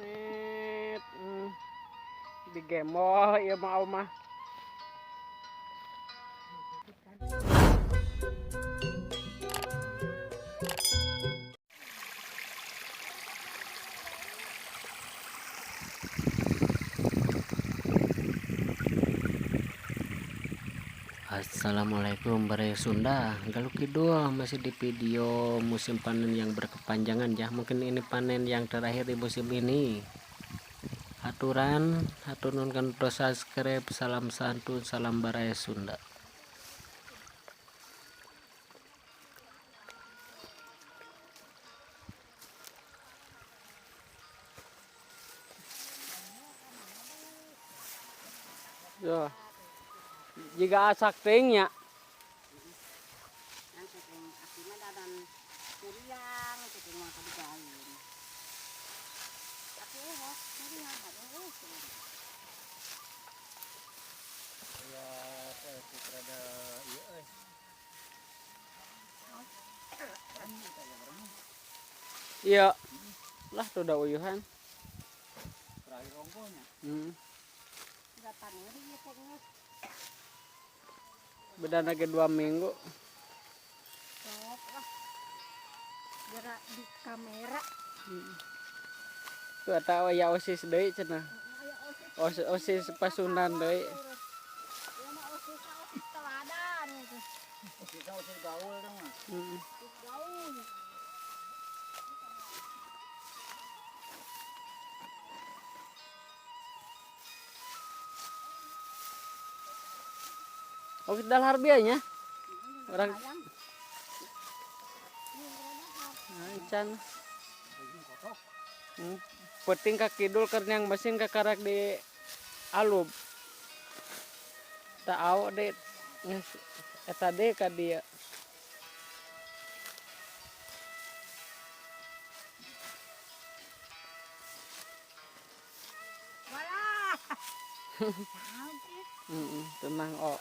Net. Digemol ieu mah mah. Assalamualaikum Baraya Sunda. Galuh Kidul masih di video musim panen yang berkepanjangan ya. Mungkin ini panen yang terakhir di musim ini. Aturan hatur nuhun kan subscribe. Salam santun, salam Baraya Sunda. Yo. Jika asak teuing nya. Kan saking aki mah dadan muriang, saking mah kadugain. Aki eueuh, muriang aduh. Ya, rada ieu euy. Iya. Lah tuh udah uyuhan. Terakhir ongkohnya. Udah panen ieu teh geus. Beda lagi 2 minggu. Sok lah. Gerak di kamera. Tuh eta aya OSIS deui cenah. Aya OSIS. OSIS Pasundan deui. Ieu mah OSIS OSIS teladan gitu. Kita usah gaul dong mah. OSIS gaul. Oke, dahar biaya. Orang can. Penting ka kidul keur yang mesin kakarak di alub. Tak au de geus eta de ka dieu. Walah. Tenang oh.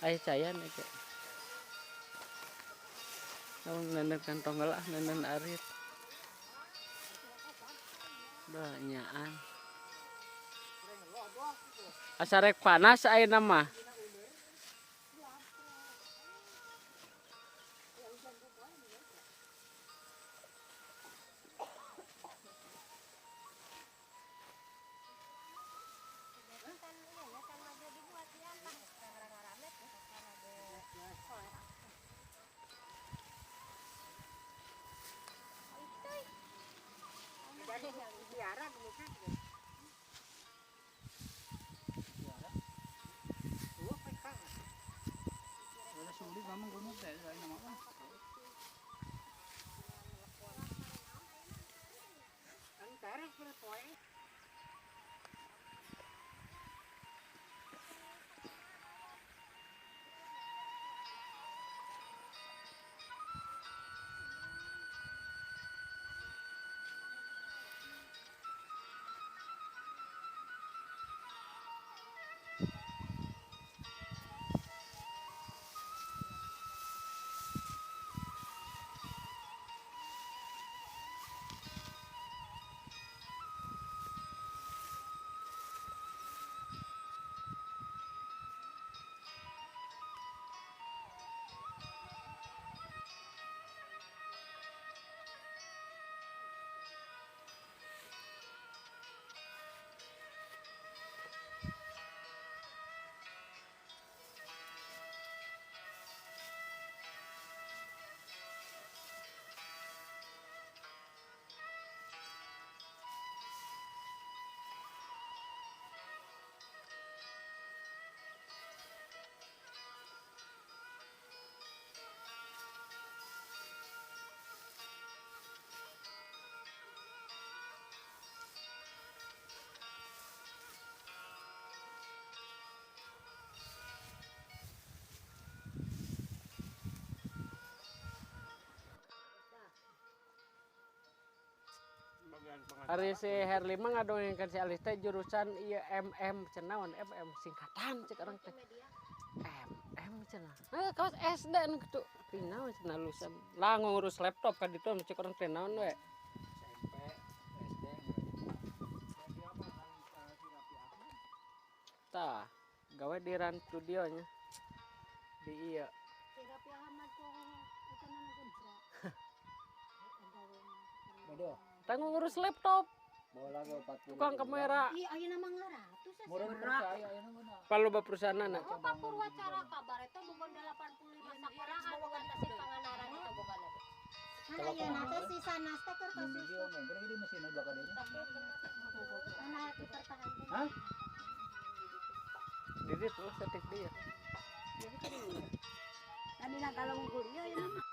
Ayo cayan ya kek. Kamu nenden kantong lah, nenden arit. Banyaan. Asa rek panas ayeuna mah. Ada sulit memang gunung teh lain nama mah. Ari si Herli mah ngadongengkeun si Alis teh jurusan ieu MM cenah naon MM singkatan cek orang teh. MM cenah. Heuh kawas SD nu kitu. Tapi naon cenah lulusan. Lah ngurus laptop ka ditu cek urang teh naon we. SMP, SD. Jadi apa kan si Raffi Ahmad? Tah, gawe di Ran Studio nya. Di iya. Si Raffi Ahmad kok eta na nagedra. Bodoh. Tah ngurus laptop, Bola gua 40. tukang kamera. Ih, ayeuna mah ngaratus asa. Murah percaya ini mah. Paloba perusahaanna. Oh, Pak Purwacara kabar eta boga 85 sakorahan bukan tasik Pangandaran eta boga lagi. Kan ayeuna teh si sanas teh keur Video kasusu. main ini mesin belakang ini. Mana dipertahankan. Hah? Di ditu setik dia. Tadi na kalau unggul ieu ayeuna mah.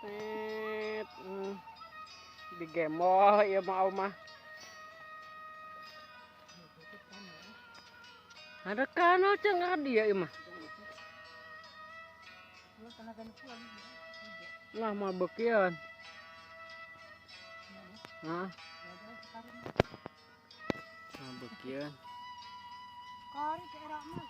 Tet. Digemoh ieu mah au mah. Ada kanal ceng ka dia ieu mah. Lah mah bekian. Hah? Mah bekian. Kori ke era mah.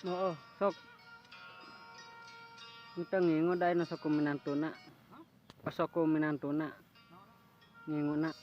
Oh, sok. Entah ngingu da anu sok minantuna. Sok minantuna. Nginguna.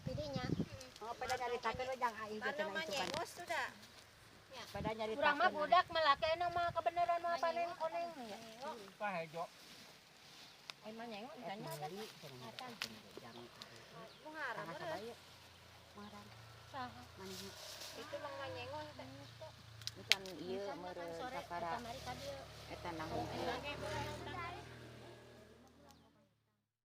Pidinya. Oh, pada nyaritakeun we jang ai ge cenah itu kan. Pada nyaritakeun. Urang mah budak melake na mah kebenaran mah panen koneng ya. Pak hejo. Ai mah nyengok ditanya. Itu mah nyengon teh. Bukan ieu meureun Sore kakara kamari ka dieu. eta nanggung.